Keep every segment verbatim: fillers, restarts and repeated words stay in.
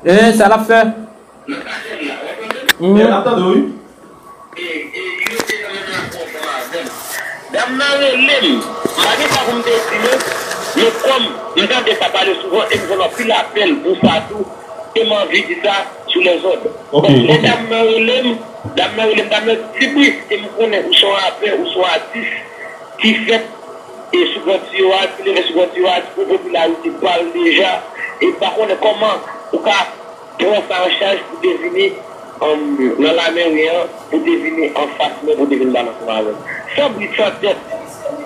E sa l ap fè. N ap tande w, wi. Dam nan rele m. M pa gen sa pou m te di non. Men kòm m tande sa pale souvan e m jwenn anpil apèl pou sa tou, ke m anvi di sa sou lèzòd. Lè dam nan rele m, dam nan rele m, dam nan di, Ti Bris, e m konnen ou se yon rapè, ou se yon atis ki fèt e sou grantiyo a, ki leve sou grantiyo a, ki gen popilarite pa l deja, e m pa konnen kòman ou ka pran sa an chaj pou te vini nan lameri an, pou te vini anfas mwen, pou te vin balanse m avè l. San bri, san tèt,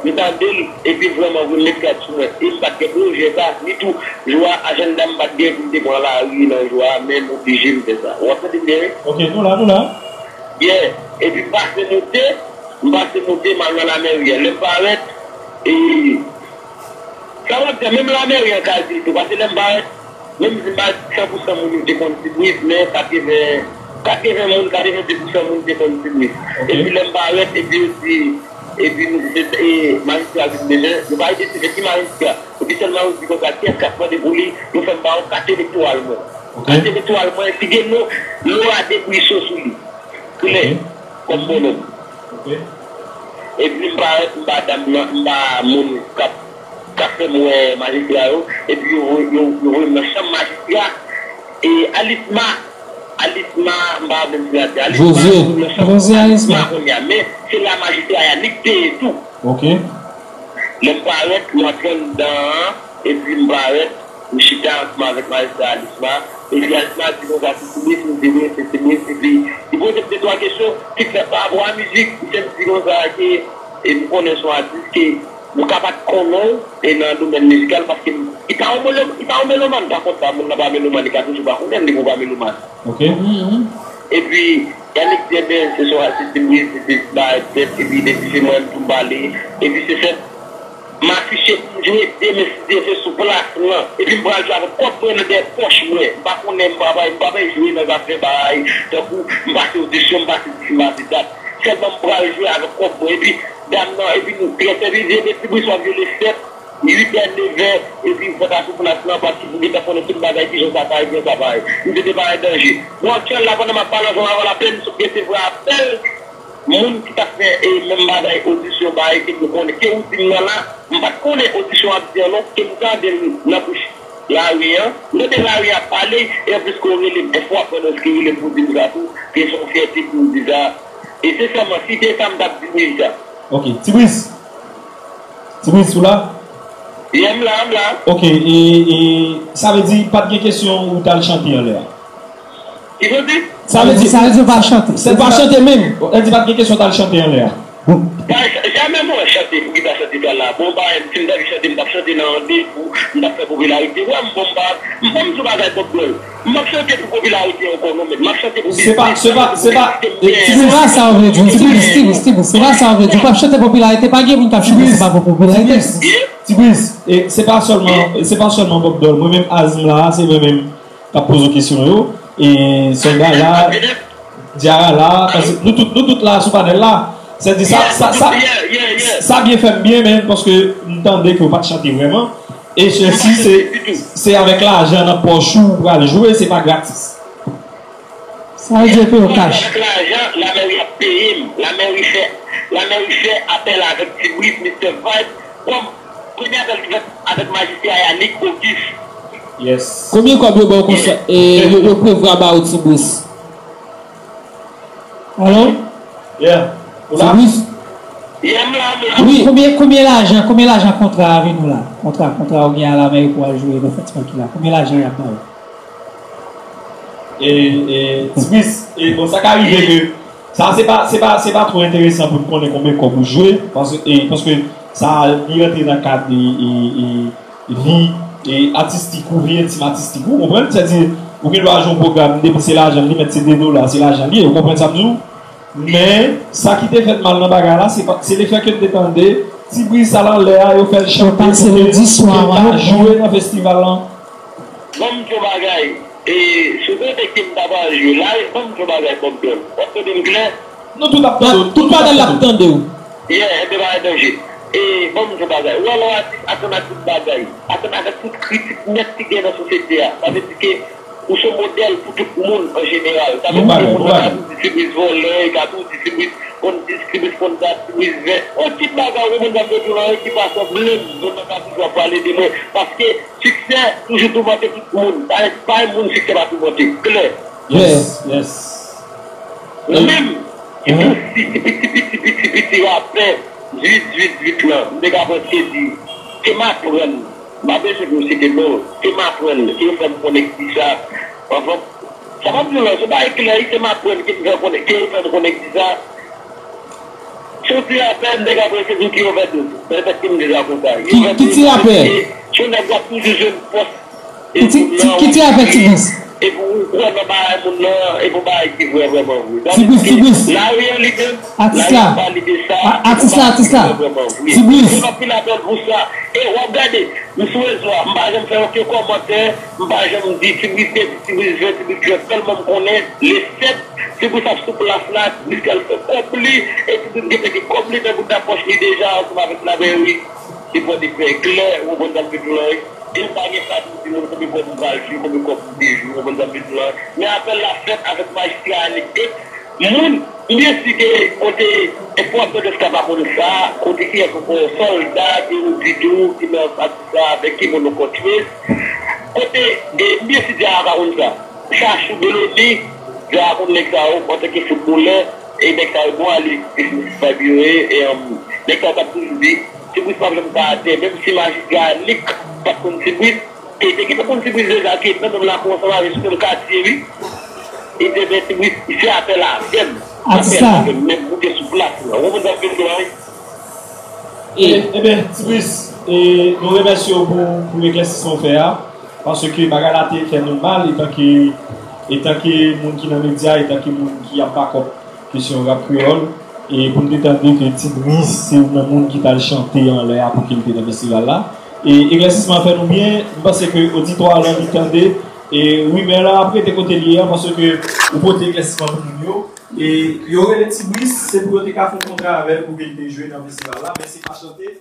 m tande l, epi vrèman vre, m met kèt sou mwen. E m pa t gen pwojè sa, ni tou, jou a, ajanda m pa t gen pou m te pran lari nan jou a, men m oblije m fè sa. W ap tande m byen, wi? Ok, nou la, nou la. Yeah, epi m pase moute, m pase moute, m al nan lameri an. Lè m parèt, e, sa w ap di, menm lameri an ka di l tou, paske lè m parèt, menm si m pa san pou san moun yo te konn Ti Bris, men katreven, katreven moun, katreven de pou san moun te konn Ti Bris. Epi lè m parèt, epi yo di, epi nou, e, majistra vin demen, yo pa rete se ki majistra. Epi sèlman yo di konsa, kiyès k ap mande pou li, yo fè m ba yo kat elektoral mwen. Kat elektoral mwen, ki gen non Laura Desbrisseaux sou li. Klè, kòm bonòm. Epi m pa, m pa dam nan, m pa moun k ap, k ap fè m wè majistra yo. Epi yo voye, yo, yo voye m nan chanm majistra. E Alisma, Alisma, m pa menm si l ap di Alisma, José. Voye m nan chanm José Alisma. Alisma kounye a. Men se la majistra Yanick te ye tou. Ok. Lè m parèt, m antre anndan an, epi m parèt, m chita ansanm avèk majistra Alisma. Epi Alisma di konsa, se Ti Bris, m di wi, se Ti Bris. Epi li poze m de twa kesyon ki fè pa rapò a mizik. Misye m di konsa ke, e m konnen se yon atis ke m ka pa t konnen w, e nan domèn mizikal, paske m, li pa yon melo-, li pa yon melomàn, pa kont sa, moun nan pa melomàn, li ka toujou pa konnen l, li pou pa melomàn. Ok. Epi, Yanick di, ebyen, se swa se Ti Bris, se te bay tèt, epi depi se mwen pou m pale. Epi se sèt, m afiche pou m jwe demen, si Dye vle, sou plas lan. Epi m pral jwe avèk kòb mwen nan dèyè pòch mwen. M pa konnen, m pa bay, m pa bay jwe nan zafè bay. Tankou, m pase odisyon, m pase dis, m pase dat. Sèlman m pral jwe avèk kòb mwen. Epi, dam nan, epi nou, trè sèvizye, epi Ti Bris w ap jwe le sèt. Uit è, nèf è, epi fò ta sou plas lan, paske pou gentan konnen tout bagay, kijan sa ka ye, kijan sa pa ye. M te te pa an danje. Bon, aktyèl la, pandan m ap pale ansanm avè w la, m sot resevwa apèl moun ki t ap fè, e, menm bagay, odisyon, bagay ke nou konnen. Ke ou di m nan la, m pa t konnen odisyon ap di an non, ke m tande l nan bouch lari an. M tande lari ap pale, e anplis ke w rele m, èske w ap pran nan ki rele m pou di m sa tou, ke se yon fyète pou w di sa. E sensèman, si te sa, m t ap di w deja. Ok, Ti Bris. Ti Bris, ou la? Yeah, m la, m la. Ok, e, e sa vle di pa t gen kesyon ou t al chante anlè a? Ki kote? Sa vle di, Sa vle di ou pa chante. Ou pa chante menm. Sa vle di pa t gen kesyon ou t al chante anlè a. Jamè mwen chante pou gita chante sa la. Bon, ba, si m t anvi chante, m t ap chante nan randevou, m t ap fè popilarite. Wè m, bon, m pa, m pa m sou bagay pòp dwèl. M p ap chante pou popilarite ankò non, men m ap chante pou biznis. Se pa, se pa, se pa, e, Ti Bris, se pa sa w vle di. Ti Bris, Ti Bris, Ti Bris, se pa sa w vle di. Ou p ap chante popilarite, pa gen moun k ap chante se pa pou popilarite. Ti Bris, e, se pa sèlman, se pa sèlman Bob Dòl. Mwen menm, Azm la, se mwen menm k ap poze w kesyon yo. E, Sòlda la, Diara la, paske nou tout, nou tout la sou panèl la. Sètadi sa, sa, sa, sa byen fè m byen, men, paske m tande ke w pa t chante vrèman. E sèsi, se, se avèk lajan nan pòch ou ou pral jwe, se pa gratis. Sa vle di yo peye w kach. Avèk lajan, lamèri ap peye m. Lamèri fè, lamèri fè apèl avèk Ti Bris, Mister Vibes, kòm premye apèl ki fèt avèk majistra Yanick Auguste. Yes. Konbyen kòb yo ba w konsa, e, yo, yo prevwa ba w, Ti Bris? Alo? Yeah. Ou Ti la? Bris? Yeah, m la, m la. Wi, konbyen, konbyen lajan, konbyen lajan kontra a vin ou la? Kontra, kontra ou gen a lamèri pou al jwe nan fèt tranki la. Konbyen lajan y ap ba w? E, e, Ti Bris, e, bon, sa ka rive ke, sa se pa, se pa, se pa twò enteresan pou n konnen konbyen kòb ou jwe, paske, e, paske sa li rantre nan kad, e, e, e, vi, e, atistik ou, vi entim atistik ou, ou konprann? Sètadi, ou gen dwa jwe yon pwogram, depi se lajan li, mèt se de dola, se lajan li ye, ou konprann sa m di w? Men, sa ki te fè n mal nan bagay la, se pa, se lefètke n te tande, Ti Bris sa l anlè a, yo fè l chante pou ke l pa jwe nan festival lan. Ban m di w bagay, e, sou kote ke m ta pral jwe la, e, ban m di w bagay, Bob Dòl. W ap tande m klè? Nou tout ap tande w, tout panèl la ap tande w. Yeah, enben pa gen danje. E, ban m di w bagay. Ou wè lè w atis, atann ak tout bagay. Atann avèk tout kritik nèt ki gen nan sosyete a. Sa vle di ke Ou se modèl pou tout moun an jeneral. Sa vle di, moun nan ka tou di Tibris vòlè, li ka tou di Tibris konn dis, Tibris konn dat, Tibris ven. Yon ti bagay, ou konprann sa m vle di w la, ki pa sanble m, moun nan ka toujou ap pale de mwen. Paske siksè toujou toumante tout moun. Pa, pa yon moun siksè pa toumante. Klè. Yes, yes. Menm si ti piti, piti, piti, piti rapè, zwit, zwit, zwit lan, m te ka prèske di, ke m aprann. M pa bezwen pou m site non. Ke m aprann, ke yo fè m konnen ki sa. Anfen, sa m ap di w la, se pa eklè, ke m aprann, ke m fè konnen, ke yo fè m konnen ki sa. Se yon ti rapè, m te ka prèske di w ki yo fè tout. Pètèt ke m deja konn sa. Yo fè Ki ti rapè? Se yon nèg w ap toujou jwenn pòs. Ki ti rapè, Tibris? Epi ou kwè nan bagay moun nan, epi yon bagay ki vrè vrèman vre. Tibris, Tibris. La reyalite, Atis la. Pale de sa. Atis la, atis la. Tibris. Moun anpil apèl pou sa. E w ap gade, m sou rezo a, m pa janm fè okenn kòmantè, m pa janm di Tibris te di, Tibris jwe, Tibris jwe, sèlman m konnen, le sèt, Tibris ap sou plas la, Tibris pral fè kòb li, e Tibris gentan gen kòb li nan bouda pòch li deja, ansanm avèk Labèri, li pran de fè klè, ou konprann sa m vle di w la, wi. E m pa gen sa pou m di moun konbyen kòb m pral jwe, konbyen kòb m te jwe, ou konprann sa m vle di w la. Men apèl la fèt avèk majistra Anik de moun, m byen si ke kote enpòtan de sa pa konn sa, kote kiyès ankò sòlda, ki ou di tou, ki nan pati sa, avèk ki moun ou kontre. Kote, e, m byen si Djara pa konn sa. Chachou Beloni, Djara konn nèg sa yo, antanke foutbolè, e nèg sa yo bon ale, e se Fabio ye, e, um, nèg sa yo t ap toujou di, Tibris p ap janm ka atè, menm si majistra Nik pa t konn Tibris, e te gentan konn Tibris deja, ki nan menm lakou ansanm avè sou menm katye, wi. E te men Tibris, se apèl avè m. Atis la. Menm moute sou plas la. Ou konprann sa m vle di w la, wi? E, ebyen, Tibris, e, nou remèsye w pou, pou eklèsisman w fè a. Paske bagay la te fè nou mal, etanke, etanke moun ki nan medya, etanke moun ki ap bakòp kesyon rap kreyòl. E pou n te tande ke Tibris se youn nan moun ki t al chante anlè a pou ke l te nan festival la. E eklèsisman fè nou byen, m panse ke oditwa a anvi tande. E rimè la ap rete kote l ye a, paske ou pote eklèsisman pou moun yo. E yo rele Tibris, se pou yo te ka fè yon kontra avè l pou ke l te jwe nan festival la, men se pa chante.